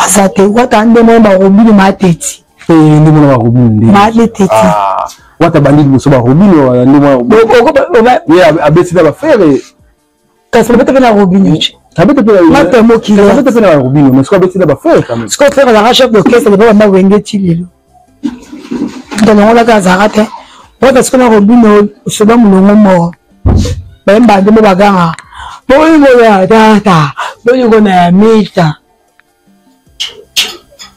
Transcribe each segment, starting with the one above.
Aza te. Wata nde mona barobino mateti. Eh, nde mona barobino nde. Mateti. Ah, wata bandi liboso barobino nde mona. Ye abeti na bafere. Kasi babeta mpe na robino ti. Abeta mpe na mata mokili. Abeta mpe na robino, mais sikoyo abeti na bafere quand même. Sikoyo fere azalaka chef d'orchestre lepo banda wenge ti lelo. Ndalongolaka azalaka te. Wata sikoyo na robino soba molongo moko. Bayemba nde mo baganga. Bolingo ya tata, bolingo na ya mita.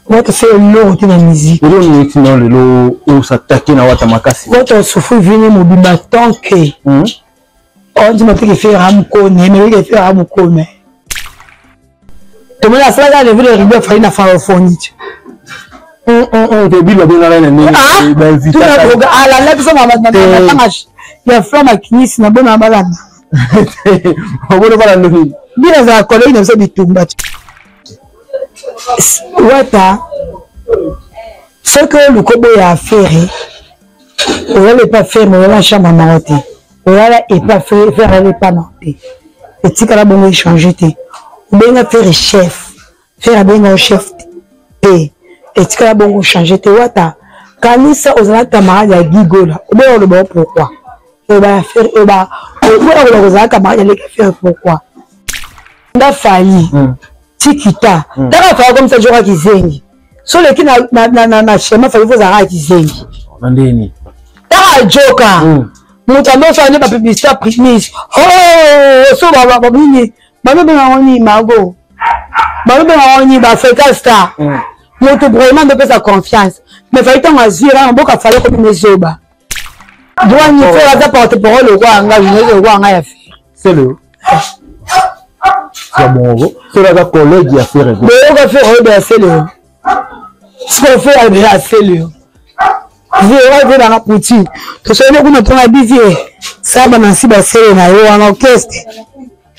Wata se eloko te na musique. Eloko nini etinda lelo osatake na wata makasi? Wata osufri vini mobimba tant que ondima te ke Ferre amukone, mais ke Ferre amukone. Tomoni asalaka lever le rideau afali na francophonie te. Bible abengaka na ndenge alanda biso matanga ya Fla Makinisi na bona balanda. Obona balanda nini? Bino azala collègue na biso bitumba. Wata soki oluka oboya affaire olala epa ferme olala chambre moko te olala epa ferre alala epa nao te etikala bongo echange te obenga ferre chef ferre abenga yo chef te etikala bongo change te. Wata kanisa ozala camarade ya Gigola, oboya oloba o pourquoi oba ya ferre, oba oboya koloba kozala camarade ya leki ferre pourquoi nda Fally tikita taka Fally komisa joka kizengi. So oleki na schéma Fally fo ozalaka kizengi. Na ndeni taka joka moto amosala nde bapublicité primise so babini balobengango nini mago, balobengango nini baafrika star. Moto vraiment nde opesa confiance, mais Fally ntango azwi na mboka Fally komi ezoba droit ni Ferre aza porte parole lokola nga journaliste lokola nga ya Ferre. Selo ya bongo Selo aza collègue ya Ferre. Boyoka Ferre oyo ya Selo sikoyo Ferre alobela ya Selo zero ve nanga Poutine tosoli kuna mpona bivie saba na nsi basele na yo wana orchestre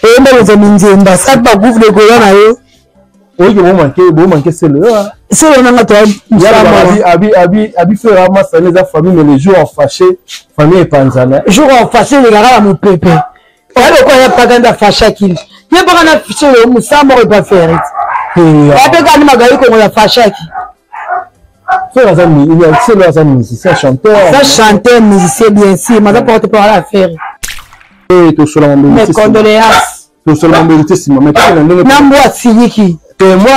oyemba kozwa minzemba saba bagouve de gola na yo. Oyoki bomanke bomanke Selo yo. Selo nanga to abi abi abi Ferre amasana eza famille, mais le jour en fâché famille epanzana. Jour en fâché elekaka na mopepe oya lokola ya paka nde afashaki ye mpaka na Selo mosala moko epa Ferre apeka ni magali kongo ya fashaki. Ferre aza Selo aza musicien chanteur. Aza chanteur musicien bien sûr, mais aza porte parole ya Ferre. Tosola. Mes condoléances. Tosola mambo te nsima, mais tokenda ndenge na mbwa asiliki. Te mwa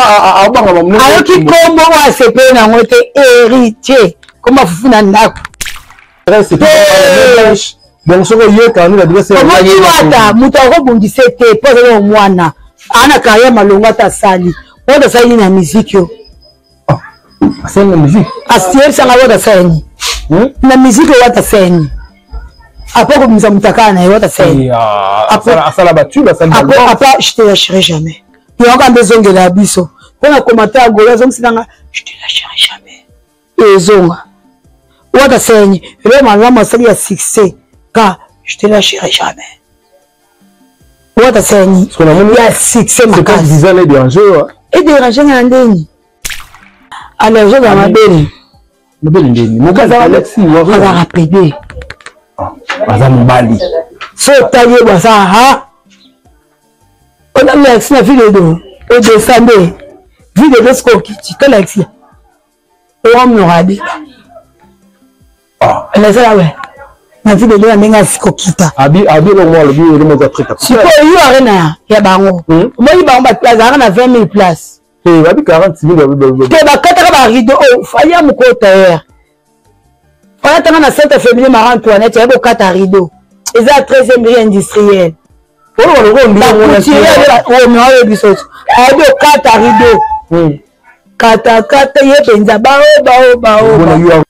abanga mamu. Ayoki kombo oyo asepeli nango te, héritier kombo afufu na ndako. Donc soki oyeka nde adresse. Omoni wata moto akobongisa te mpo azali mwana aa na carrière malongo ata asali wata asali nini na musique yo? Asali na musique. Asiyebisanga wata asali nini na musique oyo? Wata asali nini après kobimisa moto akala na ye? Wata asali nini? Asala batube, asali. Après "Je te lâcherai jamais" yango nde ezongela ya biso mpo na commentaire ya Golo azongisilanga "Je te lâcherai jamais" ezonga. Wata asali eloko malamu asali ya succès ka "Je te lâcherai jamais". Wata asali ya succès makasi. Edérange nga na ndeni allergie za mabele. Mabele ndeni? Azalaka pede. Aza mobali. So otali ye baza ha ona merci na video odesande video sikoyo okiti tolakisi oamnora adeba nazala we na video na ndenge asika okita. Abi abi eloko moko alobi eloko moko très capital. Sikoyo yo arena ya bango omoni bango bazalaka na 20 000 place. Babi 40 000. Te bakataka barideau oyo Fally ya mokolo tailleur oyo atanga na Sainte Féminin Marie Antoinette ayebi okata rideau eza 13e rue industrielle. Oyo biso ayebi okata rideau katakata ye mpenza bao bao bao.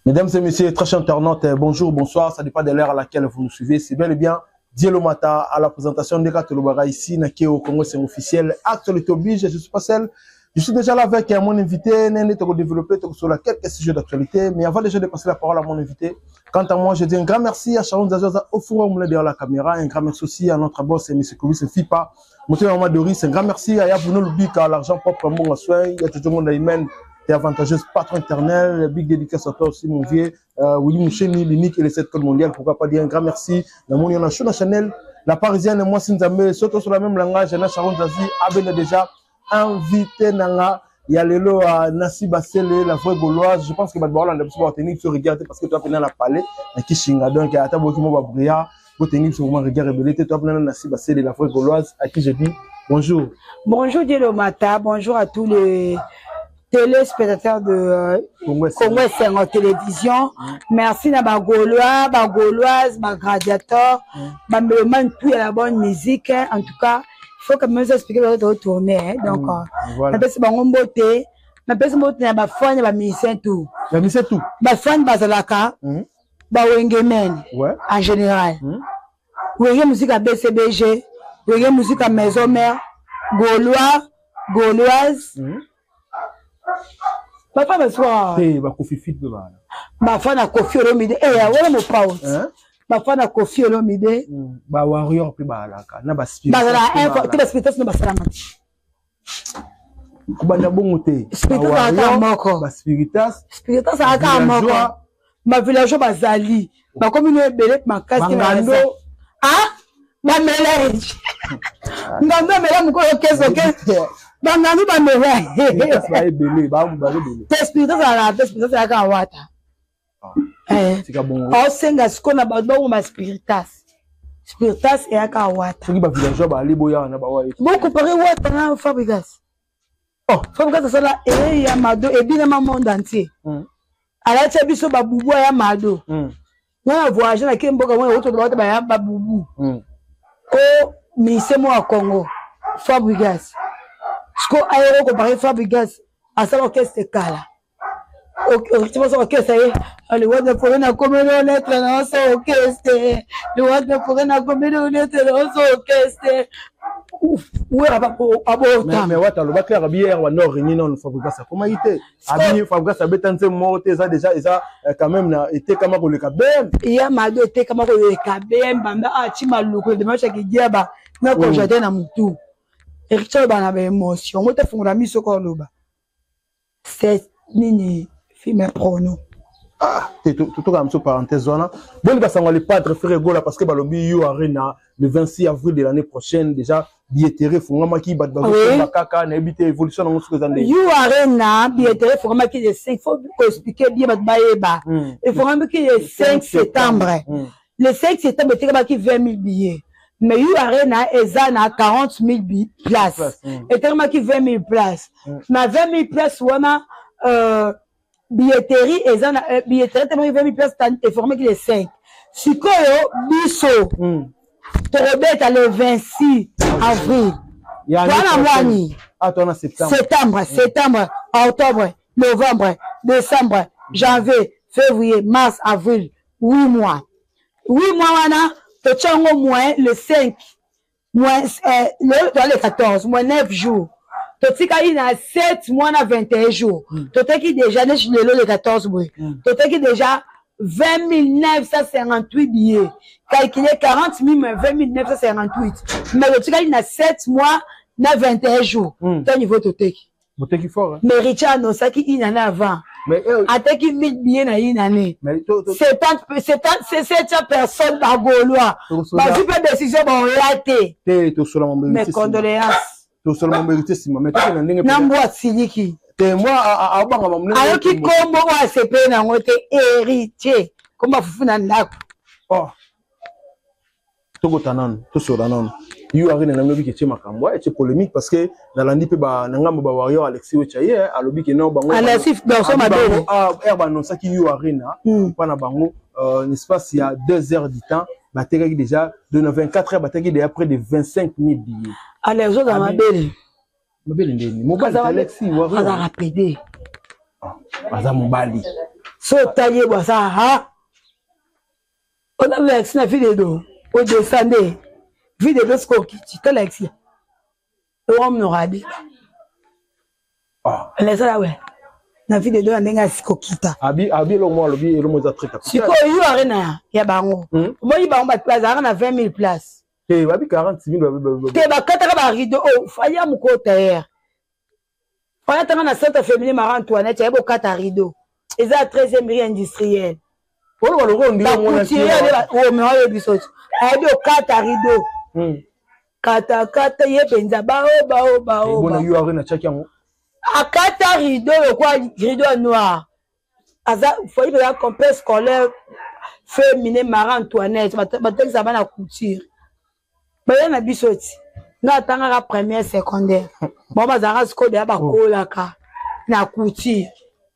Mesdames et messieurs, très chers internautes, bonjour, bonsoir, ça dépend de l'heure à laquelle vous nous suivez. C'est bel et bien Dielo Mata à la présentation de Katolobara ici, Nakeo Congo, c'est officiel. Actualité oblige, je suis pas seul. Je suis déjà là avec mon invité, Néné Togo développé sur quelques sujets d'actualité. Mais avant déjà de passer la parole à mon invité, quant à moi, je dis un grand merci à Sharon Zazoza au four au derrière la caméra. Un grand merci aussi à notre boss, M. Kovis Fipa. Monsieur Maman Doris, un grand merci à Yabuno Lubika, l'argent propre, mon soin. Il y a tout le monde à Imen, t'es avantageuse, patron éternel. Big dédicace à toi aussi, mon vieux. Willy Moucheni, l'unique et les sept codes mondiales. Pourquoi pas dire un grand merci. Dans mon la Chanel, la parisienne, moi, Sinzame, surtout sur la même langage, na Sharon Zazi, Abel déjà invité nanga. Ya lelo Nasi Basele, la vraie Gauloise. Je pense que bato baolanda biso batenir biso rigueur te, parce que toa pena na palais na Kishinga. Donc ata boki mo babria botenir biso vraiment rigueur ebele te. Toa pena na Nasi Basele, la vraie Gauloise, à qui je dis bonjour. Bonjour Dielo Mata, bonjour à tous les téléspectateurs de Congo Esengo Télévision. Merci na ba Gaulois, ba Gauloises, ba gladiateurs, ba mélomanes, tout à la bonne musique. En tout cas, il faut que même expliquer que tourner. Hein. Donc, voilà. Napesi bango mbote, napesi mbote na ba fans, ba musiciens tout. Ba musiciens tout. Ba fans bazalaka, ba wengemen en général. Wenge musique à BCBG, Wenge musique à Maison Mère, Gaulois, Gauloise. Papa baswa. Te ba Koffi fit pe bana. Ba fan na Koffi Olomide eh wala mo pause. Ba fan na Koffi Olomide. Ba warrior pe balaka na ba spirit. Bazala un te ba spiritas no basalama. Kubanda bongo te. Spiritas aka moko. Ba spiritas. Spiritas aka moko. Ba villageois bazali. Bakomi no ebele makasi. Bangando. Ah bamela ngando amela mokolo keso keso bangando bamela te spiritas azalaka te, spiritas azalaka wata aosenga sikoyo na bato bakoma spiritas. Spiritas eyaka wata. Soki bavillageois bali boya na bawa. Bocompare wata na Fabrigas. Fabrigas asala eya mado ebinama monde entier, alatia biso babubu ya mado. Wana voyage na ke mboka mwana oto bata baya babubu o mise mo ya Congo. Fabrigas siko ayoko compare Fabrigas asala orchestre kala, orchestre orchestre ye le roi de forêt na komeli lettre na oso orchestre, le roi de forêt na komeli lettre na oso orchestre wera abota. Mais wata alobaki kaka biere wa nord réuni nano Fabrigas akomaki te. Abi Fabrigas abeta nzembo moko te, eza déjà eza quand même na etekama koleka BM. Ya mado etekama koleka BM banda ati maluku dimanche akidiaba na congélateur na mutu. Héritier oloba na baémotion ngo te, fungola miso ko oloba c'est nini film prono. Ah totokaka moso parenthèse wana boni basango le padre Ferre Gola, parce que balobi yo Arena le 26 avril de l'année prochaine, déjà billetterie efongamaki, bato bazosomba kaka. Nayebi te évolution nango soki eza ndenge. U Arena billetterie efongamaki le 5, faut koexpliquer bien bato bayeba, efongamaki le 5 septembre. Le 5 septembre etekamaki 20 000 billets, mais U Arena eza na 40 000 places, etekamaki 20 000 places. Na 20 000 places wana, billetterie eza na billetterie etekamaki 20 000 places, efongamaki le 5. Sikoyo biso tokobeta le 26 avril wana mwani. Septembre. Septembre, octobre, novembre, décembre, janvier, février, mars, avril, 8 mois. 8 mois wana totia yango moins le 5 moins le 14 moins 9 jours, totikali na 7 mois na 21 jours. Toteki déjà neti lelo le 14 boye, toteki déjà 20 958 billets. Calculé 40 000 moins 20 958, mais totikali na 7 mois na 21 jours. To niveau toteki. Boteki fort. Mais Richard annoncaki une année avant. Mais ateki 1000 billets na une année. Mais 70 700 personnes bagaulois bazwi mpe décision baoya te. Te, tosola. Mes condoléances. Tosola mambo nsima, mais tokenda ndenge. Na mbwa asiliki. Te, mwa abanga mamu. Ayoki kombo oyo asepeli nango te, Héritier, kombo afufu na ndako. Oh, tokota nanu, tosola nanu yo Arena. Nango lobi ke etie makambo, etie polémique, parce que nalandi mpe na ngambo ba warrior Alexis Wecha ye alobi ke non, bango Alexis Dorso Mabele. Aire baannonçaki yo Arena mpa na bango, l'espace ya 2 heures du temps batekaki déjà de na 24 heures batekaki déjà près de 25 000 billets. Alexis oza mabele. Mabele ndeni mobali Alexis warrior azalaka pede. Aza mobali. So otali ye bo aza ha ona Alexis na video odesande video sikoyo okiti tala Alexis owamunoka adeba. Alexis we na video na ndenge asikokita. Abi abi eloko moko alobi, eloko eza très capital. Sikoyo yo Arena ya bango, omoni bango bato bazalaka na 20 000 place. Te, babi 46 000. Te, bakataka barideau oyo faya mokolo tailleur faya tanga na centre féminin Marie Antoinette ayebi okata rideau, eza ya 13e rue industrielle. Oloba lokola ndenge omonaki oyo biso ayebi okata rideau, katakata ye mpenza bao bao bao. Bona yo Arena tiaki yango. Akata rideau lokola rideau ya noir. Aza foyer mpenza complexe scolaire féminin Marie Antoinette, batekisa bana couture. Baya na biso ti nga atangaka première secondaire, bango bazalaka sikoyo deya bakolaka na couture.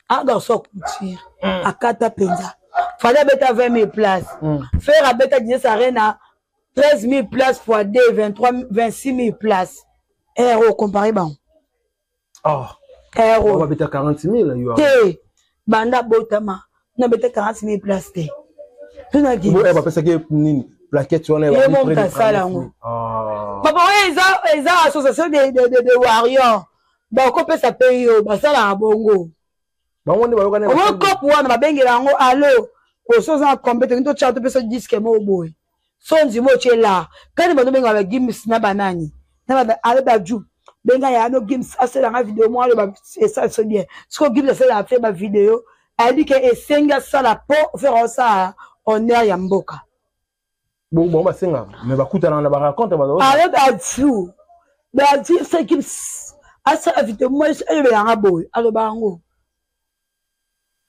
A garçon couture akata mpenza. Fally abeta 20 000 place, Ferre abeta Adidas Arena 13 000 places fois 2, 23, 26 000 places. Ero compare bango. Oh. Ero. Babeta 40 000 yo. Te. Banda botama. Na beta 40 000 places te. Tuna gi. Bo bapesaki nini? Plaquette wana ya mo kasala yango. Ah. Papa oyo eza association de warriors. Bakopesa pe yo basalaka bongo. Bango nde bayokani. Omo kopo wana babengela yango allo. Oso oza na compete ngi totya topesa disque moko boye. So ndima otye la. Kani bando bengaka ba Gims na banani. Na ba ale ba ju. Benga ya no Gims asalanga video moko aloba esala so bien. Siko Gims asalaka fe ba video. Ayebi ke esengi asala po faire osala honneur ya mboka. Bon bon basenga mais bakutana na ba rencontre ba. Ale ba ju. Ba ju se Gims asala video moko elobelanga boye aloba yango.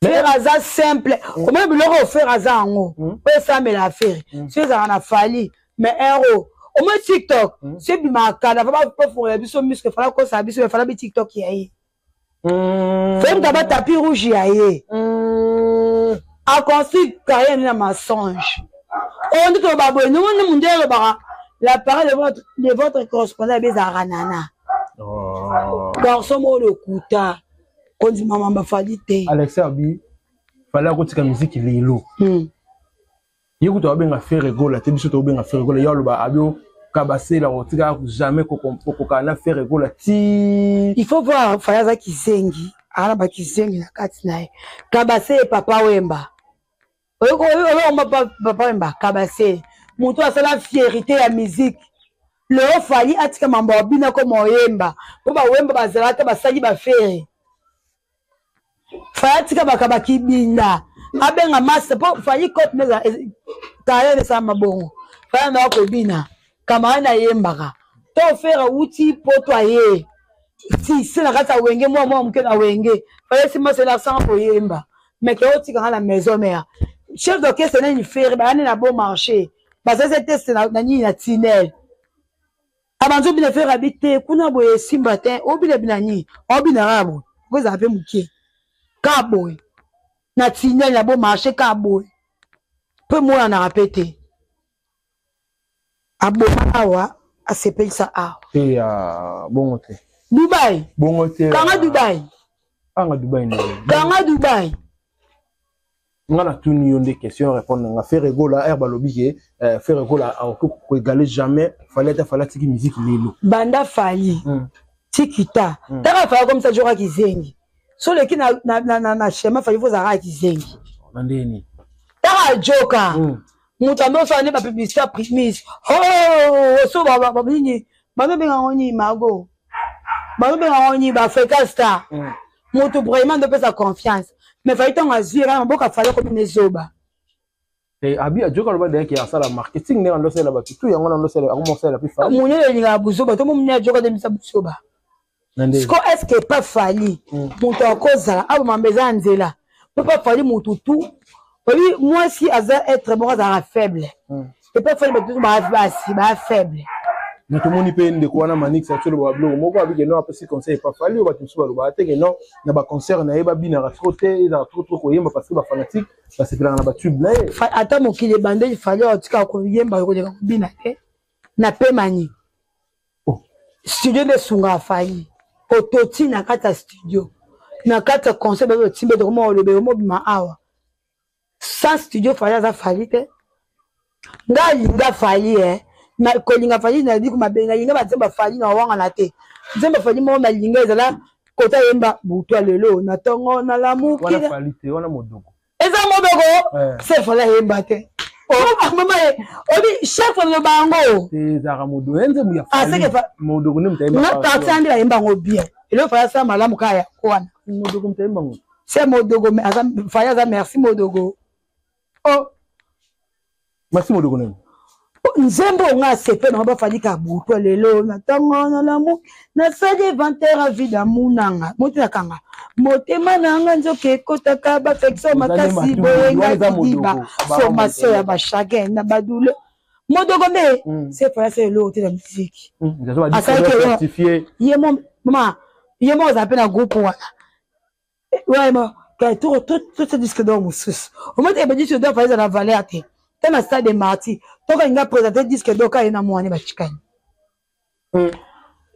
Ferre aza simple. Omoni biloko oyo Ferre aza yango oyo esamela Ferre soki ezalaka na Fally mais ero omoni TikTok soki ebimaka kala fa bafongola biso muscle fala kosala biso mais fala bi TikTok ya ye Ferre moto aba tapis rouge ya ye aconstruire carrière na mensonge oyo nde toloba boye ndenge nde mondele alobaka la parole de votre correspondant ebe ezalaka nana garçon moko lokuta kondima mamba Fally te. Alex abi Fally akotika musique lelo. Ye kutu abenga Ferre Gola te, biso tobenga Ferre Gola. Ye aloba abi kabasela kotika jamais kokoka na Ferre Gola ti. Il faut voir Fally aza kizengi, ala ba kizengi na kati na ye. Kabase Papa Wemba. Oyo Papa Wemba Kabase moto asala fierté ya musique. Leo Fally atika mambo ya bina ko moyemba po ba Wemba bazalaka basali ba Ferre. Fally atika bakaba kibinda abenga master po Fally cope neza carrière esala mabongo. Fally na kobina camarade na yembaka to Ferre wuti poto aye si se na kati ya wenge mwa mwa moke na wenge Fally si master na sanga koyemba mais ke otika nga na maison mère chef d'orchestre nani Ferre bayani na bon marché bazali test na nini na tunnel abanzo bina Ferre abi te kuna boye esimba te obina bina nini obina kaka boye okozala mpe moke kaka boye na tunnel na bon marché kaka boye mpe emonanaka mpe te aboma awa asepelisa awa te ya bongo te Dubai bongo te kanga Dubai anga Dubai nde kanga Dubai nga na tuni yo nde question répondre nga Ferre Gola air balobi ke Ferre Gola akoki koégale jamais Fally ata Fally atiki musique lelo banda Fally tikita taka Fally comme ça joka kizengi so leki na schéma Fally faut zaka kizengi na ndeni taka joka moto amosala nde bapublicité ya primise oh so nini bazobenga ngo nini mago bazobenga ngo nini baafrica star moto vraiment nde opesa confiance mais Fally ntango azwi kaka maboka Fally akomi ne zoba. Abi ajoka aloba deyaki asala marketing ndenge andosala bato tu yango nandosala akomosala mpe Fally monene elingaka buzoba to momene ajoka ndemisa buzoba. Siko est ce que pa Fally moto akozala abomamba eza ya nzela mpo pa Fally motu tu oyebi mwasi aza être moko azalaka faible epa Fally bato baa basi baa faible. Mais tomoni mpe ndeko wana Manix atioloba biloko moko abike non apesi conseil epa Fally oyo bato mosusu balobaka te ke non na baconcert na ye babinaka trop te ezalaka trop trop koyemba parce que bafanatique basepelaka na batube na ye. Ata mokili ebandeli Fally atikaka koyemba koleka kobina te na pemani studio nde esungaka Fally ototi na kati ya studio na kati ya concert bazotimba tokoma oloba omobima awa sans studio Fally aza Fally te. Nga alinga Fally na kolinga Fally na liku mabe nalinga banzembo Fally na wangana te nzembo Fally moko nalinga ezala kota yemba butu lelo na tongo nalamuki eza modogo se Fally ayemba te mama ye obi chef aloba yango na parti ande bayemba yango bien eloko Fally asala malamu kaka yango wana se modogo Fally aza merci modogo. Oh merci modogo nani. Nzembo nga asepe nango bafandi ka butu lelo na ntongo nalamu nasali inventaire ya vie d'amour nanga motinakanga motema nanga nzoka ekotaka bafection makasi boyenga kidiba formation ya bachagrin na badouleur modoko nde sefa asala eloko te na miziki. Asalaki ye mo mama, ye moko azala mpe na groupe wana. Ouais, tout disque d'or mosusu omoni ebe disque d'or fallait na valeur te te na stade de martyr tokalinga présenter disque d'or kaye na mwana bachikani.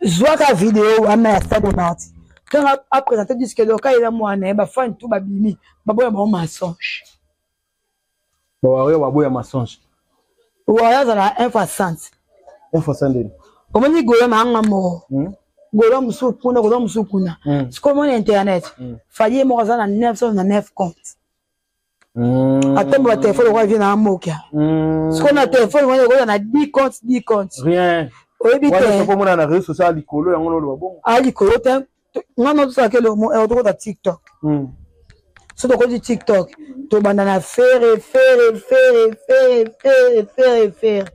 Zwaka video wana ya stade de martyr ntango aprésente disque d'or kaye na mwana ye, bafani tu babimi, baboya bango mensonge. Bawario baboya mensonge. Wayo azala 1 fois 100. 1 fois 100 ndeni? Omoni gola na anga moko, gola mosusu kuna, gola mosusu kuna. Sikoyo omoni internet, Fally ye moko aza na 909 compte, atomba batelefone okoa vie na amokia. Sikoyo na telefone wana ekoza na 10 compte, 10 compte. Rien. Oyebi te. Omona na réseau social likolo yango noloba bongo. A likolo te, nga na tosalaka eloko, tokota TikTok. So tokoti TikTok, tobanda na Ferre, Ferre, Ferre, Ferre, Ferre, Ferre, Ferre.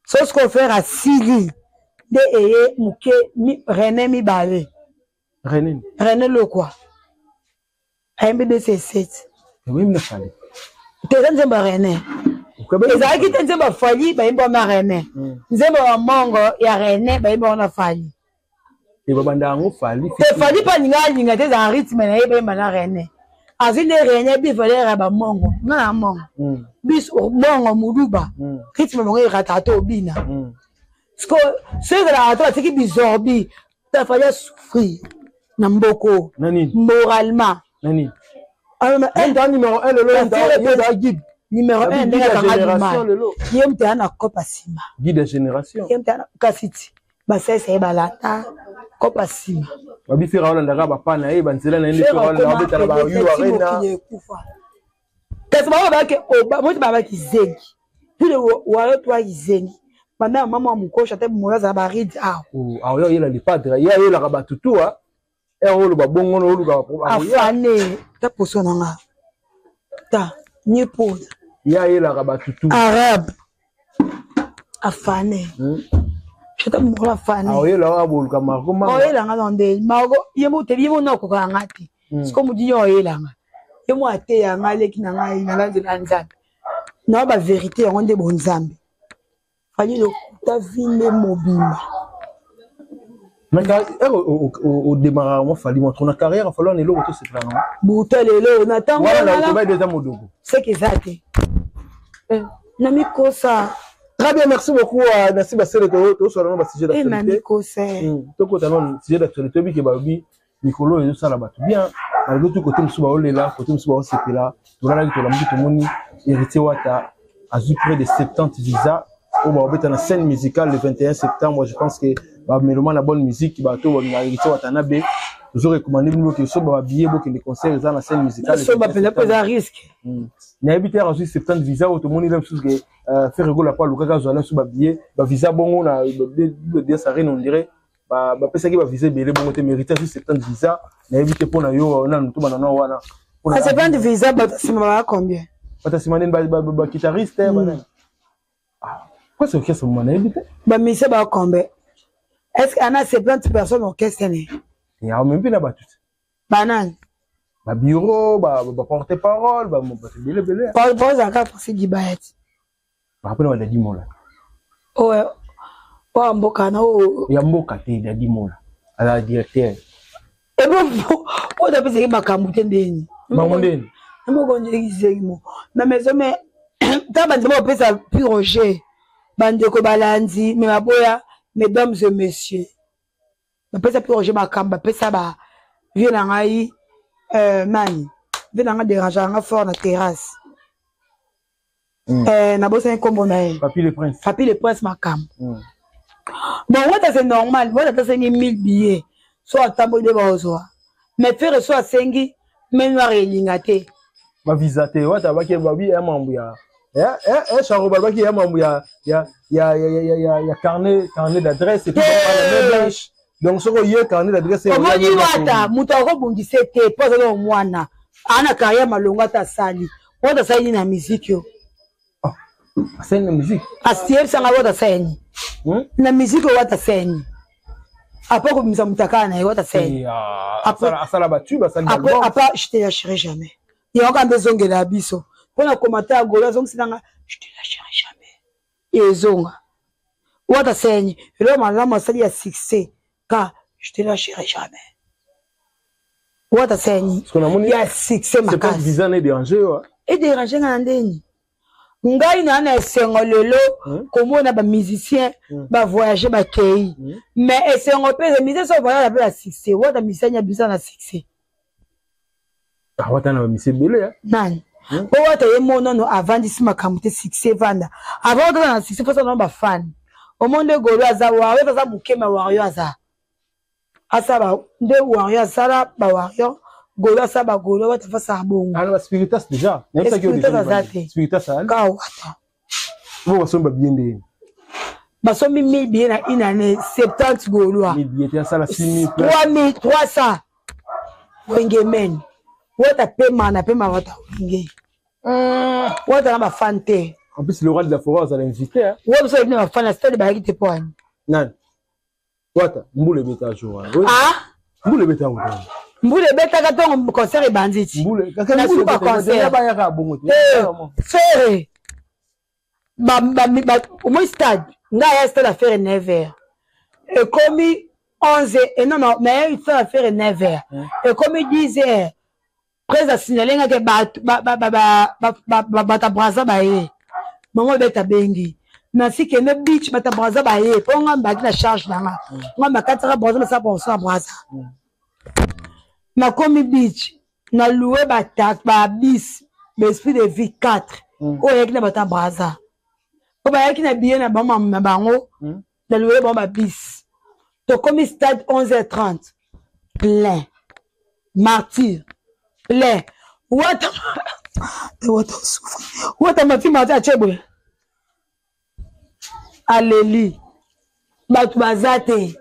So sikoyo Ferre asili nde eye moke René mibale. René. René Lokwa ayembi dc7. Oyembi na Fally. Te, eza nzembo ya René, ezalaki te nzembo ya Fally, bayembi wana René. Nzembo ya mongo ya René, bayembi wana Fally. E babanda yango Fally. Te, Fally mpe alinga alinga te, ezala rythme na ye, bayemba na René. Azwi nde René bi valeur ya bamongo, nga na mongo, biso bongo moluba, rythme bango erataka te obina. Siko so ezalaka te, batiki bizorbi ta Fally asouffrir na mboko moralement. Nani numéro 1 lelo? Guide. Numéro 1 ndenge akanga duma, ye moto aya na kopa nsima. Guide ya génération. Ye moto kasi ti basalisa ye balata kopa nsima. Babi Ferre aolandaka bapa na ye, banzela na ye nde abetala ba U Arena. Ekufa kasi bango babaki moti babaki zengi pile wayo twaki zengi banda ya mama mokosha te, moyo azala baride awa. Aoya oyela lipadre, ye ayelaka bato tu ere oloba bongo na oluka. Afane ta poso na nga ta nye poudre. Ye ayelaka bato tu. Arabe afane shata mokolo afane. Aoyela oyo aboluka Marco. Oyelanga na nde Marco ye mo te, ye mo na okokaka nga te. Siko motu nyonso oyelanga ye mo ateya nga, aleki na ngai nalanzela Nzambe na bavérité yango nde bonzambe. Fally lokuta vinde mobimba. Mais odémarraka mwa Fally mwa trop na carrière Fally wana, eloko tosepela nango. Buta lelo na ntango. Wana eza modogo. Seke eza te na mikosa. Très bien, merci beaucoup. Merci Basele, tosala no basujet d'actualité. Mikosa. Tokota no sujet d'actualité, oyebi ke balobi mikolo oyo ezosala bato bien, malgré tout côté mosusu baolela, côté mosusu baosepela. Tolalaki, tolamuki, tomoni Héritier Wata azwi près de 70 visa oyo baobeta na scène musicale le 21 septembre. Je pense que bameloma na bonne musique, bato balingaka Héritier Watanabe, tozo recommander bino boke so babillet, bokende concert eza na scène musicale. So bapenza mpo eza risque. Nayebi te, azwi 70 visa oyo, tomoni le mosusu ke Ferre Gola po alukaki azwa nyonso babillet, bavisa bongo na DS Arena, on dirait bapesaki bavisa ebele bongo te. Mérite azwi 70 visa, nayebi te mpo na yo nanu tobanda nao wana. 70 visa, bato nsima baa combien? Bato nsima nini? Baguitariste banani presque orchestre moma, nayebi te. Bamusicien baa combien? Est ce que ana 70 personnes orchestre ne? Amemi mpe na bato te. Banani? Babureau, baporte parole, bato ebele ebele. Ozalaka Francis Dibayati. Bakapena badadi mola. Oyo oyo mboka na oyo. Ya mboka te, Dadi Mola azala directeur. Ebo oyo apesaki makambo te ndeni. Bango ndeni. Mokonzi mo na maison mais ta bandeko bapesa pi Roger, bandeko balandi me baboya. Mesdames et messieurs, bapesa pi Roger makambo, bapesa ba vie na ngai, nani vie na ngai dérangeaka nga fort na terrasse. Nabosani nkombo na ye. Papi le Prince. Papi le Prince makambo. Bon, Wata c'est normal, Wata asengi 1000 billets so atamboli nde baozwa, mais Ferre so asengi main noire elinga te. Bavisa te, Wata baki babi ya mambo ya Charo, balobaki ya mambo ya carnet d'adresse et puis la main blanche, donc soki oye carnet d'adresse. Omoni Wata moto akobongisa te mpo azali omwana aa na carrière malongo ata asali. Wata asali nini na musique yo? Asali na musique. Asiyebisanga wata asali nini? Na musique oyo wata asali nini? Après kobimisa mutakala na ye wata asali nini? Asala ba tube, asali ba album. Après je te lâcherai jamais. Yango kaka nde ezongela ya biso. Mpo na commentaire ya Golo azongisela nga je te lâcherai jamais. Ezonga. Wata asali nini? Eloko malamu asali ya succès ka je te lâcherai jamais. Wata asali nini? Ya succès makasi. Visa na déranger yo. E déranger nga na ndeni. Ngai naa na esengo lelo komona ba musicien ba voyage bakei, mais esengo mpe musicien so voyage mpe na succès. Wata musicien nya bisa na succès. Wata na bamusicien ebele. Nani mpo wata ye mo nano avandisi makambo te, succès evanda avant. Wata na succès mposa nano bafani omo nde golo aza wario, aza mokema wario, aza asala nde wario, asala bawario, golo asala bagolo, wata fasala bongo. Ana baspiritas déjà. Spiritas aza te. Spiritas ka wata. Bo basombi babillet nde? Basombi 1000 billets na une année, 70 gaulois. 1000 billets te, asala 6000. 3300 wenge men. Wata pema na pema, wata wenge, wata na bafan te. En plus, le roi de la forêt azala invité. Wa biso yebi na bafan na stade bayaki te mpo wani. Nani? Wata mbula ebeta jour wana. Ah. Mbula ebeta wana. Mbula ebetaka ntongo concert ebandi ti na suka concert. Bayaka bongo te. Ferre omoi stade, ngai aya stade affaire 9 heures, ekomi 11 et non non, mais stade affaire 9 heures, ekomi 10 heures prese asignale ngaki bato bato ya Braza baye bango beta bengi nasi kende beach. Bato ya Braza baye mpo nga mbaki na charge na nga, nga bakatisaka Braza, basala promotion ya Braza. Nakomi beach, na loué babis baesprit de vie 4 oyo ayaki na bato ya Braza, mpo bayaki na billet na bango na bango. Na loué bango babis, tokomi stade 11h30, plein, martyr plein. Wata wata souffre, wata mati mati atie boye, aleli, bato baza te.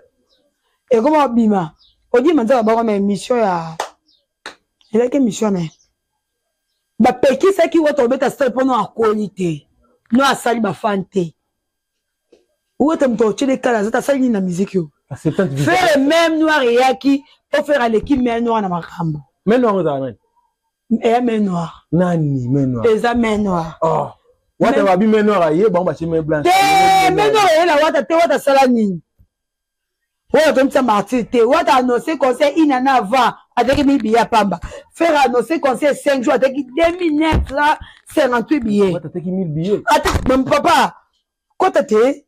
Ekoma obima odima nzaka bango na émission ya ezalaki émission na ye, bapekisaki wata obeta stade mpo no akoli te, no asali bafan te. Wata moto otyeli kala aza te, asali nini na miziki oyo? Ferre même noir eyaki mpo Ferre aleki main noir na makambo. Main noir ezala nani? Eya main noir. Nani main noir? Eza main noir. Oh. Wata babi main noir aye, bango batie main blanche. Te, main noir eyela wata te. Wata asala nini? Oyo atomisa martyr te. Wata annoncé concert une année avant, ateki mi billet pamba. Ferre annoncé concert 5 jours, ateki 2958 billets. Wata ateki 1000 billets. Ateki papa kota te,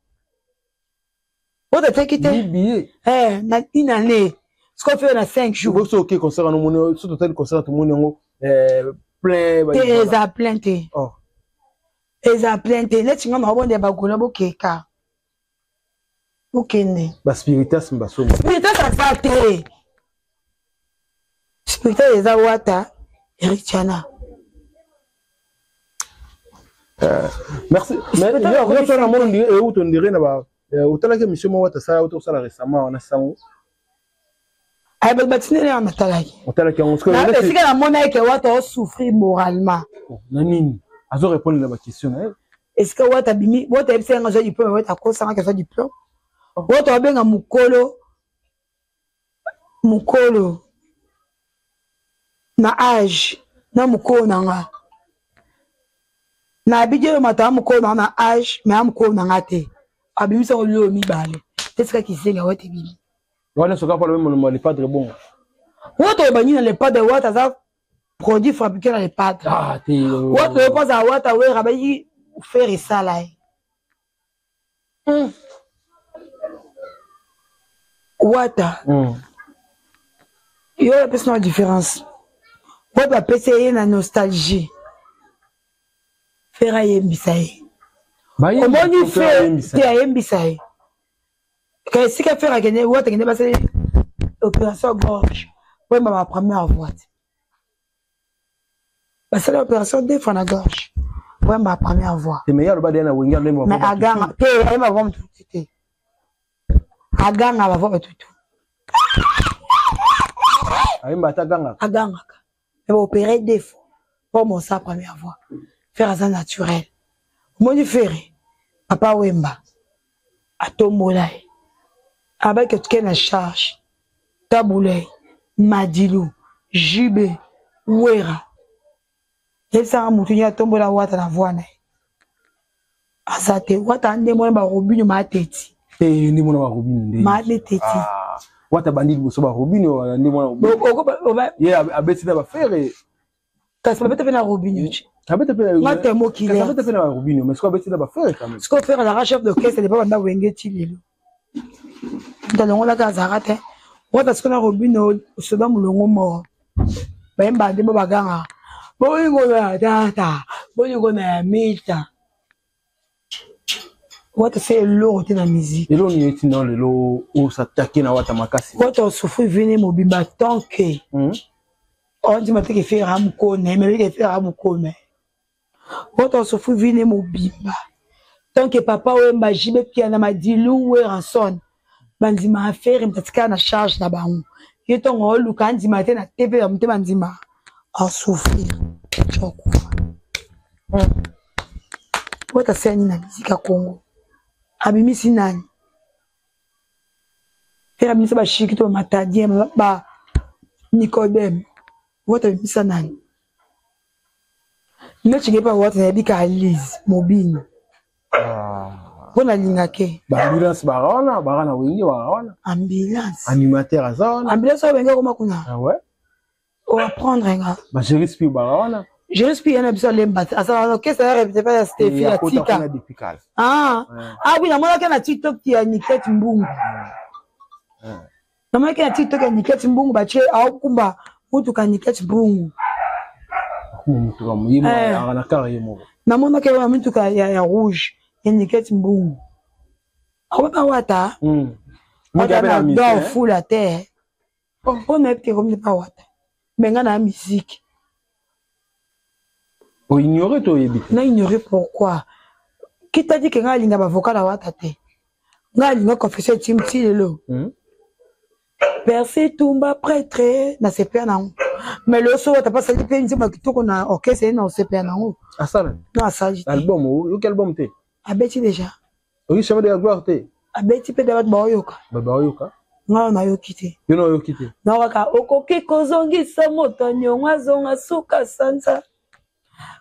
wata ateki te. 1000 billets. Eh, na une année sikoyo Ferre na 5 jours. So oke concert wana, omoni so totali concert, tomoni yango plein. Te, eza plein te. Oh. Eza plein te. Neti nga nakobondela bagolo bokeka, okende. Baspiritas basomba. Spiritas aza te, spiritas eza wata Richana. Merci, mais nyonso wana mona euti ondire na ba otalaki émission moko wata asala, auti kosala récemment wana sango. Aye, bato batindeli yango, natalaki. Otalaki yango? Esika namona eke wata osouffrir moralement. Na nini azo répondre na baquestion na ye? Esika wata bimi, wata yebisa yanga azwa diplôme, wata akosangaki azwa diplôme. Wata babenga mokolo mokolo na age na mokolo na nga na abidi oyo mato ya mokolo na nga na age, me ya mokolo na nga te, abimisa ngo lilo mibale te. Esika kizenga wata ebimi. Wana soka pala meme le padre bongo. Wata oyo bangi na le padre, wata aza produit fabriqué na le padre. Ah, te. Wata oyo mpoza wata wera bayiki Ferre esala ye. Wata yo apesi na différence, wata apesi ye na nostalgie, Ferre ayembisa ye. Omoni Ferre te ayembisa ye ka esika Ferre akende, wata akende basali opération gorge oyemba ba première voix te. Basali opération deux fois na gorge oyemba ba première voix. Mais ye aloba deya na wenge. Mais aganga te, ayemba voix motutu te, aganga bavoix batutu. Ayemba ata agangaka. Agangaka, mais baopéré deux fois mpo mosa première voix. Ferre aza naturel. Omoni Ferre, Papa Wemba atombola ye. Abaki otuke na charge. Tabu Ley, Madilu, JB, Werra. Yebisaka mutu nini atombola Wata na voix na ye. Aza te. Wata nde mona ba Robinho ma teti. Te nde mona ba Robinho nde. Ma teti. Ah. Wata bandi liboso ba Robinho nde mona. Ye abeti na ba Ferre. Kasi babeta pe na Robinho ti. Abeta pe na nga te mokili. Kasi abeta pe na Robinho mais sikoyo abeti na ba Ferre quand même. Sikoyo Ferre azalaka chef d'orchestre depa banda Wenge ti lelo. Moto alongolaka azalaka te. Wata sikoyo na Robinho soda molongo moko. Bayemba nde bo baganga. Bolingo na tata, bolingo na ya mita. Wata se eloko te na musique. Eloko nini etinda lelo osatake na Wata makasi? Wata osouffrir vie ne mobimba tant que ondima te ke Ferre amukone, mais ke Ferre amukone. Wata osouffrir vie ne mobimba tant que Papa Wemba, JB Mpiana, Madilu, Werrason bandima Ferre moto atikala na charge na bango. Ye ntongo oluka andima te na TV ya motema andima asouffrir tiokufa. Wata asali nini na musique ya Congo? Abimisi nani? Ferre abimisa ba Shikito, ba Matadien, ba Nicodème. Wata abimisa nani? Neti ngepa Wata nayebi ka Lise Mobini. Mpo nalingake. Ba ambulance bara wana, bara na Wenge bara wana. Ambulance. Animateur aza wana. Ambulance oyo Wenge akoma kuna. Ah ouais. O apprendre nga. Ba Jeris Pi bara wana. Jeris Pi yana biso alemba te. Asala orchestre ya répété pas ya Steffi ya tika. Ah. Ah oui, namonaki na TikTok ya Niket Mbungu. Namonaki na TikTok ya Niket Mbungu batie aokumba mutuka Niket Mbungu. Namonaki ya mutuka ya rouge ya Niket Mbungu. Akoba wata. Wata na do fula te. Mpo nayebi te ekomi pa wata. Mais nga na musique. O ignorer to oyebi te? Na ignorer pourquoi? Qui t'a dit que nga alinga ba vocal ya wata te? Nga alinga confession etimi ti lelo. Percy Tumba prêtre na sepela nango. Mais le so wata pasali pe nzembo ya kitoko na orchestre ye na osepela nango. Asala? Non asali te. Album oyoki album te? Abeti déjà. Oyoki chemin de la gloire te? Abeti pe bato baoyoka. Bato baoyoka? Nga nayoki te. Yo nayoki te? Nayoka okoki kozongisa moto niongo azonga suka sanza.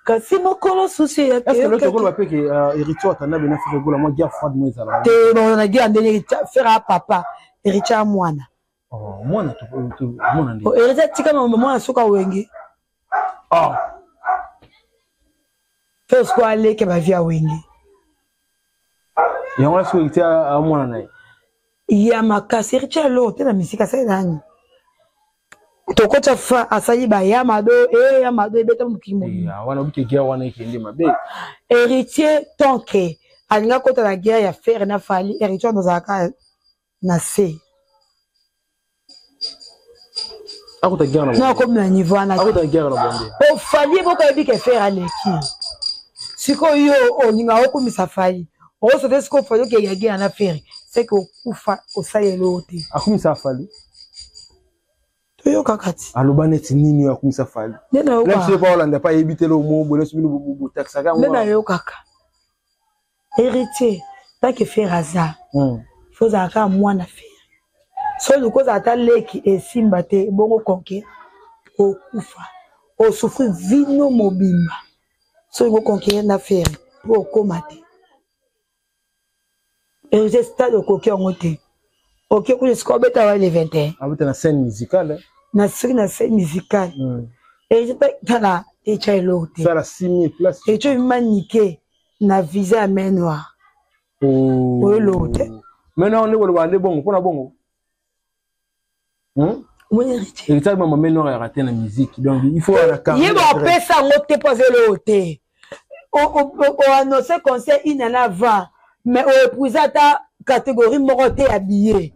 Kasi mokolo susu eyaki. Est-ce que l'autre rôle pe que Héritier Watanabe na Ferre Gola mwa guerre froide mo ezala. Te bon na guerre ndenge Ferre a papa, Héritier a mwana. Oh mwana to mwana nde. Oh Héritier tika mama mwana suka wenge. Ah. Ferre siko aleke ba vie ya wenge. Yango wana soki Héritier a mwana na ye. Ya makasi Héritier alors te na misika asali nani? Tokotya fa asali ba ya mado e ya mado ebeta mokili mobimba. Wana obike guerre wana ekende mabe. Héritier tant que alinga kota na guerre ya Ferre na Fally, Héritier wana azalaka na se. Akota guerre na Non akomi na niveau wana. Akota guerre na bonde. Po Fally boko yebi ke Ferre aleki. Sikoyo yo olinga okumisa Fally. Okosote sikoyo Fally okeya guerre na Ferre. C'est que okufa osali eloko te. Akumisa Fally. Toyokaka ti. Aloba neti nini oyo akumisa Fally. Nde nayoka. Biso pa olanda pa yebi te lo mo boye bino botaxaka yango. Nde nayokaka. Héritier, tant que Ferre aza. Faut ozala kaka mwana Ferre. So oluki ozala ata leki esimba te bongo conquer okufa. Osouffrir vino mobimba. So olingi oconquérir na Ferre po okoma te. Héritier stade okoki yango te. Oke kuna esika obeta wa le 21. Abeta na scène musicale. Na soki na scène musicale. Héritier tala etya eloko te. Sala 6000 places. Héritier manike na visa ya main noire. Oh. Oyo eloko te. Main noire nde koloba nde bongo mpona bongo. Omoni Héritier. Héritier mama main noire ya raté na musique. Donc il faut la carrière. Ye ba pesa yango te po azelo te. O annoncer concert une année avant mais o épuiser ata catégorie moko te ya billet.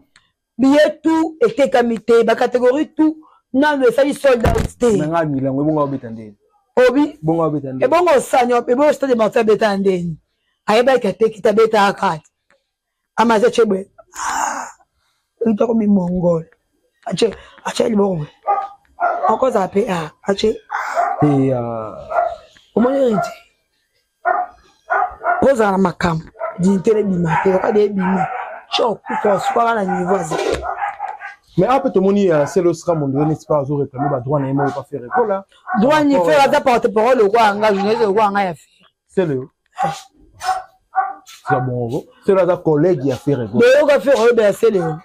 Billet tout etekami te, ba catégorie tout nanu esali sold out te. Na nga milango ebongo abeta ndeni. Obi bongo abeta ndeni. Ebongo osani ebongo stade Martyrs abeta ndeni. Ayebaki ateki te abeta kaka. Amaza chebwe. Ah. Ntoko mi mongol. Ache ache liboko. Okoza pe a ache. Te Omoni Héritier. Mpo ozala na makambo dignité na ebima te, okadi ebimi tio okufa osukaka na niveau aza. Mais ape tomoni euh, Celeo Scram on dirait n'est-ce pas azo réclamer ba droit na ye moko pa Ferre Gola. Droit ni Ferre aza porte parole lokola nga journaliste lokola nga ya Ferre. Celeo. Sika bongo. Celeo aza collègue ya Ferre Gola. Boyoka Ferre oyebela Celeo.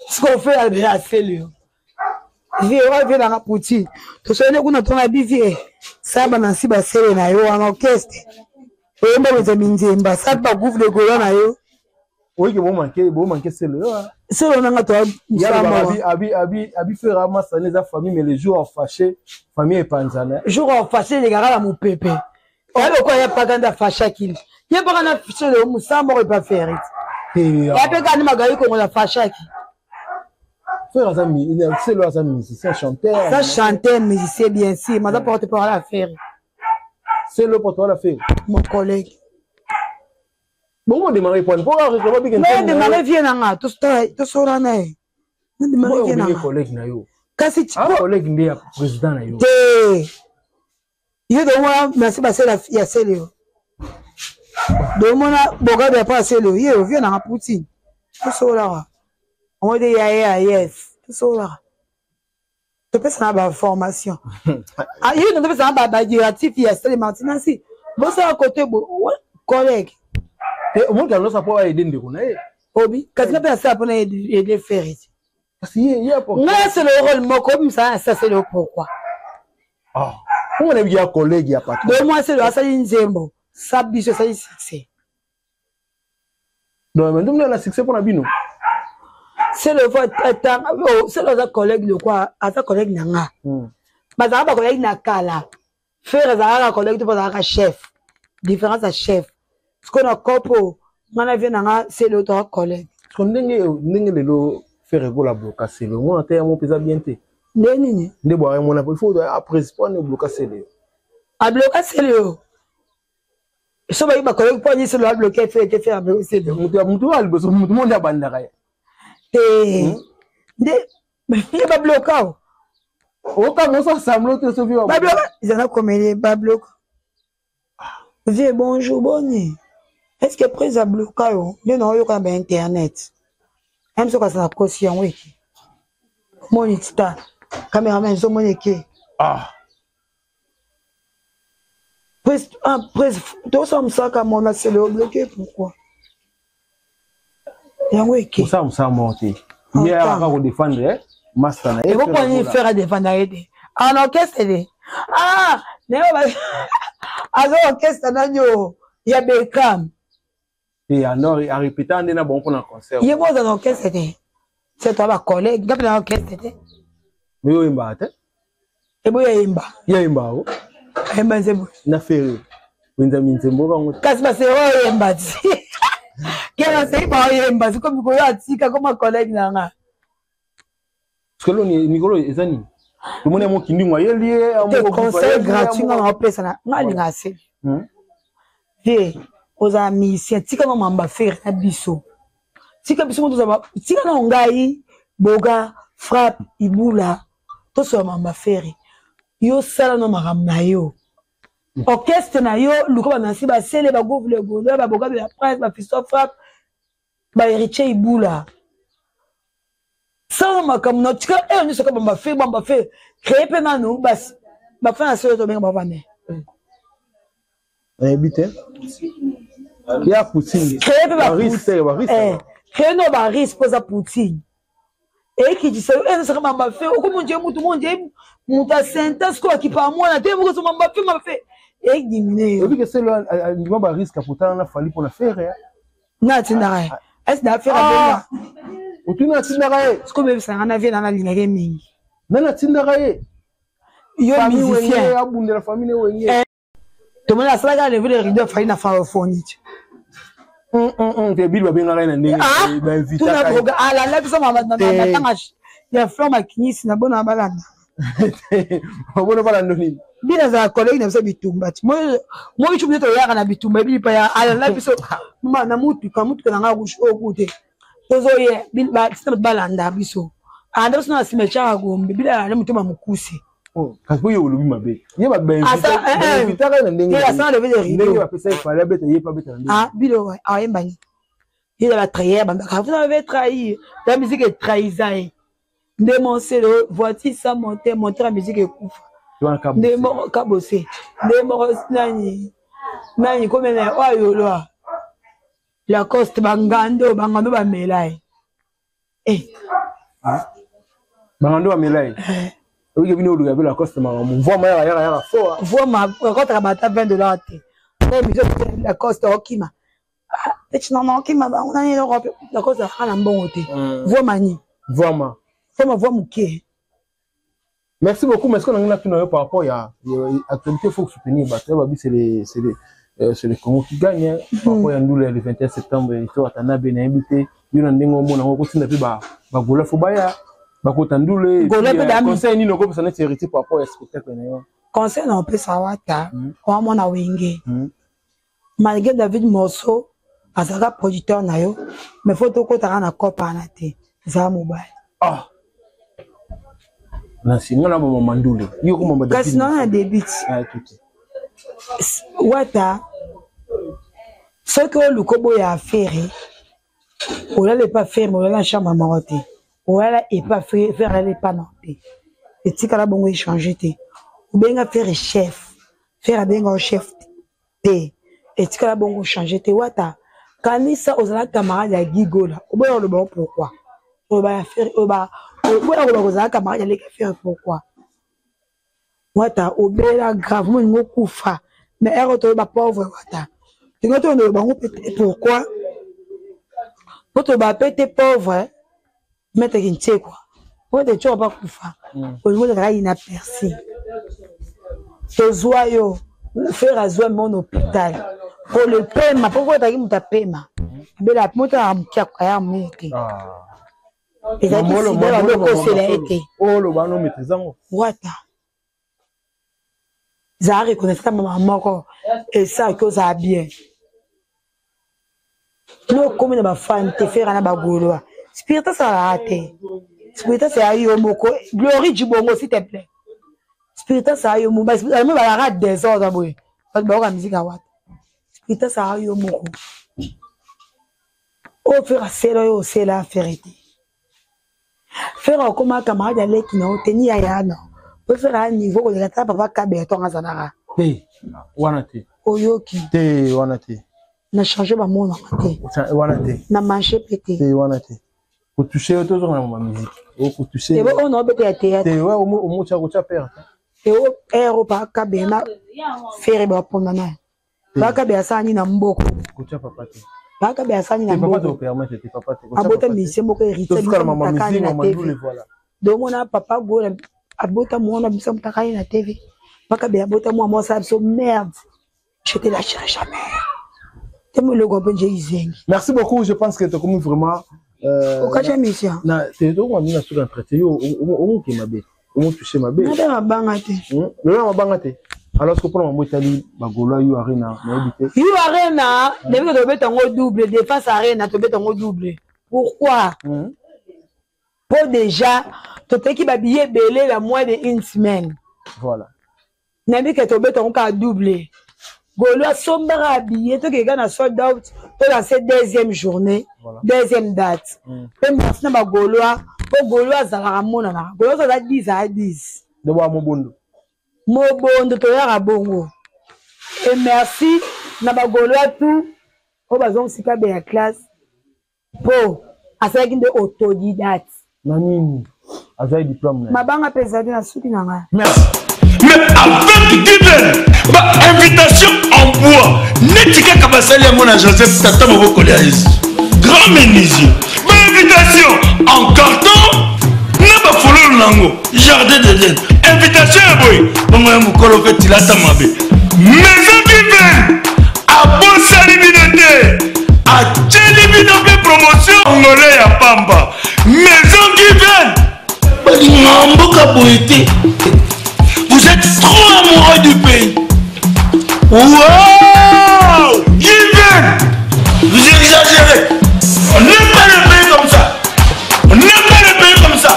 Sikoyo Ferre alobela Celeo. Vie oyo vie nanga Poutine. Tosoli kuna tonga bi vie. Saba na nsi basele na yo wana orchestre. Oyemba benza minzemba, saba ba gouve de Gola na yo. Oyeke bo manque bo manque selo yo. Selo nanga to abi abi abi abi Ferre masana eza famille mais le jour fâché famille epanzana. Jour fâché elekaka na mopepe. Ya lokola ya paka nde afashaki ye paka na selo mosala moko epa Ferre. Ya pe kaka nde magali kongo na fashaki. Ferre aza selo aza musicien chanteur. Aza chanteur musicien bien sûr, mais aza porte parole ya Ferre. Selo porte parole ya Ferre. Mon collègue. Bongo démarrer point. Pourquoi réclamer bien Mais démarrer vie na nga, tosora na ye. Na démarrer vie na nga. Collègue na yo. Kasi ah, collègue nde ya président na yo. Te. Yo domona merci basela ya sele yo. Domona bogado ya pa sele yo, vie na nga Poutine. Tosolaka. On dit ya ya yes. Tosolaka. Topesa na ba formation. Ah, yo topesa na ba directive ya sele Martinasi. Bosala côté bo collègue. Te omonki alosa mpo aide ndeko na ye. Obi kasi nga mpe nasala mpona aide Ferre. Kasi ye ye nga asala role moko obimisa na asala yo pourquoi? Ah, mpo na ya collègue ya patron. Bo mwasi oyo asali nzembo sa biso asali succès. Donc mais ndomina na succès mpona bino. Selo fo atanga oh, selo aza collègue lokwa aza collègue na nga. Bazalaka ba collègue na kala. Ferre azalaka collègue to bazalaka chef. Différence ya chef. Sikoyo na kopo nga na vie na nga selo to collègue. Siko ndenge ndenge lelo Ferre Gola bloka selo mona te yango mpenza bien te. Nde nini? Nde bwaka mona il faut après mpo ne bloka selo. Abloka selo. So bayi ba collègue mpo ni selo abloke Ferre te Ferre abloke selo. Mutu mutu wa liboso mutu monde abandaka ye. Te. Nde nde babloka o. Oka moso semblant te soki babloka ezala komele babloka. Vieux bonjour boni. Est-ce que prise abloka yo nde na oyoka na ba internet. Même soki azala kosi yango eke. Omoni tita cameraman ezomoni eke. Ah. Prise ah prise tosala mosaka mona sele obloqué pourquoi? Yango eke. Osala mosala moko te. Ye aka ko défendre master na ye. Ekoko ni faire défendre ye te. En orchestre de. Ah, nayo ba azo orchestre nani o ya Beckham. Et alors a répéter nde na bango mpona concert. Ye boza na orchestre te. C'est toi ba collègue, ngapi na orchestre te. Mais yo yemba te. Eboya yemba. Ye yemba o. Yemba nzembo. Na Ferre. Wenza minzembo bango. Kasi basero oyemba ti. Kera sei ba oyemba siko mikolo atika koma collègue na nga. Parce que loni mikolo eza nini? Tomoni yango kindingo ayeli ye te conseil gratuit nga naopesa na nga alinga aseli. Te ozala musicien tika na mamba Ferre na biso. Tika biso moto ozala tika na ngai boga frappe ibula tosola mamba Ferre. Yo sala na makambo na yo. Orchestre na yo luka ba Nancy basele ba Gouve le Gaulois ba Boga de la Presse ba Fiston Frappe ba Héritier Ibula. Sala makambo na tika eyo nyonso ka bamba fe bamba fe créer mpe nanu basi bafan ya solo tobenga bavane. Nayebi te. Ya Poutine. Créer mpe ba ba créer no ba risque mpo eza Poutine. Ekitisa yo eyo nyonso ka bamba fe okomi ondie mutu mo ondie moto asenta sikoyo akipa mwana te moko so mamba fe mamba fe edimine yo. Oyebi ke selo andima ba risque akutana na Fally mpona Ferre. Nga atindaka ye esi na Ferre abenga. Otuni atindaka ye. Sikoyo bebisa nga na vie na nalingaka ye mingi. Nani atindaka ye? Yo musicien. Abundela famille wenge. Tomoni asalaka lever le rideau afali na francophonie. Te bili babengaka ye na ndenge bainvitaka ye. Alanda biso na tanga ya Fleur Makinisi na bona balanda. Bona balanda nini? Bino azala collègue na biso bitumba ti. Moi chubu toyaka na bitumba ebili pa ya alanda biso na mutuka mutuka na nga rouge oyo te. Tozoye ba balanda biso. Alanda biso na cimetière ya Gombe bila alanda motema mokuse. Oh, kasi po ye olobi mabe ye bainvitaka na ndenge ndenge bapesa ye fale abeta ye pe abeta na ndenge ah, bilo ayembani ye na batrayeur bambaka vous avez trahi la musique etrahisa ye nde monselo voici sa monte monte la musique ekufa nde moko kabose nde moko nani nani komena oyo ayoloa Lacoste bangando bangando bamela ye eh. Ah. Bangando bamela ye eh. Oyoki bino oluka be Lacoste makambo mvwama yaka yaka yaka fort. Mvwama akotaka bata 20 dollars te. Lacoste okima. Peti na na okima bango nani eloko Lacoste akaka na mbongo te. Mvwama ni. Mvwama. Mvwama vwa moke. Merci beaucoup, mais est-ce qu'on a une par rapport à l'actualité, il faut soutenir Bato, c'est les, c'est les, c'est le Congo qui gagne, hein, par rapport à Ndoula le 21 septembre, il faut attendre bien invité, il y a un ndenge omona ngo kotinda pe ba ba gola fo baya bakota ndule Gola pe dami. conseil nini okopesa neti héritier par rapport ya spectacle na yo Conseil na opesa wata, wa mwana wenge. Malgré David Morceau azalaka producteur na yo, mais faut tokotaka na cope wana te. Zala mobali. Ah. Na singa na mama mandule. Yo ko mama Kasi na na début. Ah tuti. Wata soki oluka oboya affaire olala epa ferme olala chambre moko te olala epa ferre alala epa na te etikala bongo echange te obenga ferre chef ferre abenga yo chef te etikala bongo change te wata kanisa ozala camarade ya gigola oboya koloba yo pourquoi oloba ya ferre oboya koloba kozala camarade ya leki ya ferre pourquoi wata obela grave moninga okufa mais ere toyeba pauvre wata tinga toyeba bango pe te pourquoi po toyeba pe te pauvre maître kinsekwa po te tshoko bakufa olingi ozalaka ye na persi tozwa yo frère azwa mon hôpital po le pema po kotaki moto apema abela moto ya moke akoya monene te ezalaki sida bazokosela ye te wata zala reconnaissant mama moko esalaki ozala bien no okomi na bafani te fera na bagolois spiritas alaka te spiritas eya yo moko glory jibongo s'il te plaît spiritas aya yo moko balaka desordre boye bato bayoka miziki ya wata spiritas aya yo moko oyo fere asela oyo osela afere te fere akoma camarade ya leki na yo te ni ya ya na po fere aya niveau koleka tala papa kabe ya ntongo azalaka te wana te oyoki te wana te na change bamonaka te wana te na marché mpe te te wana te kotouche yo tozonga na mama musique okotouche oyo na obeta ya théâtre te omotya kotya pere te ero papa kabe na fere bapona naye Bakabe asala nini na mboko? Bakabe asala nini na mboko? Abota musicien moko héritier mutakani na TV. Donc mona papa Gola abota mwana biso mutakani na TV. Bakabe abota mwana mwasi biso merde. Je te lâcherai jamais. Temo logo mpe nje izengi. Merci beaucoup, je pense que tokomi vraiment okacha mission. Na te tokomi na suka entretien yo omoke mabe. Omotouche mabe. Nabe mabanga te. Lelo mabanga te. Alors que mpona mambo etali bagolois U Arena nayebi te. U Arena nayebi ke tobeta yango double défense Arena tobeta yango double. Pourquoi? Po déjà toteki ba billets ebele la moins de une semaine. Voilà. Nayebi ke tobeta yango kaka double. Golo asombaka billet tokeka na sold out to lancer deuxième journée, voilà. Deuxième date. Pe merci na ba Golois, po Golois azalaka monana. Golois aza 10 à 10. De bois mobondo. Mobondo toyaka bongo. Et merci na ba Golois tout oyo bazongisika be ya classe po asalaki nde autodidacte. Na nini azwaki diplôme na ye? Mabanga mpe ezali na suki na ngai. Merci. Mais avec Given, ba invitation en bois, neti kaka basali yango na Joseph tata mobokoli ya Yesu. Grand menuisier, ba invitation en carton na ba fololo nango, jardin d'Eden. Invitation ya boye, bongo ya mokolo mpe tilata mabe. Maison Given abosani bino te, atieli bino mpe promotion ngole ya pamba. Maison Given balingaka mboka boye te. Vous êtes trop amoureux du pays. Wow! Given! Vous exagérez. On n'aime pas le pays comme ça. On n'aime pas le pays comme ça.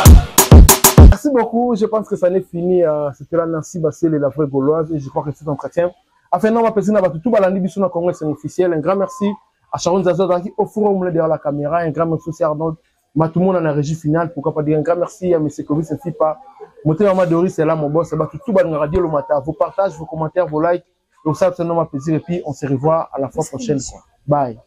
Merci beaucoup. beaucoup. Je pense que ça n'est fini. C'était là Nancy Bassel et la vraie Gauloise. Et je crois que cet entretien a fait énormément plaisir. Tout balandi biso na Congrès, c'est officiel. Un grand merci à Sharon Zazo qui au four au derrière la caméra. Un grand merci aussi à Arnold Matumona na régie finale. Pourquoi pas dire un grand merci à M. Kovis Nfipa. Moté Mama Doris, c'est là mon boss. Tout balandi radio le matin. Vos partages, vos commentaires, vos likes. Donc ça, c'est énormément plaisir. Et puis, on se revoit à la fois prochaine. Bye.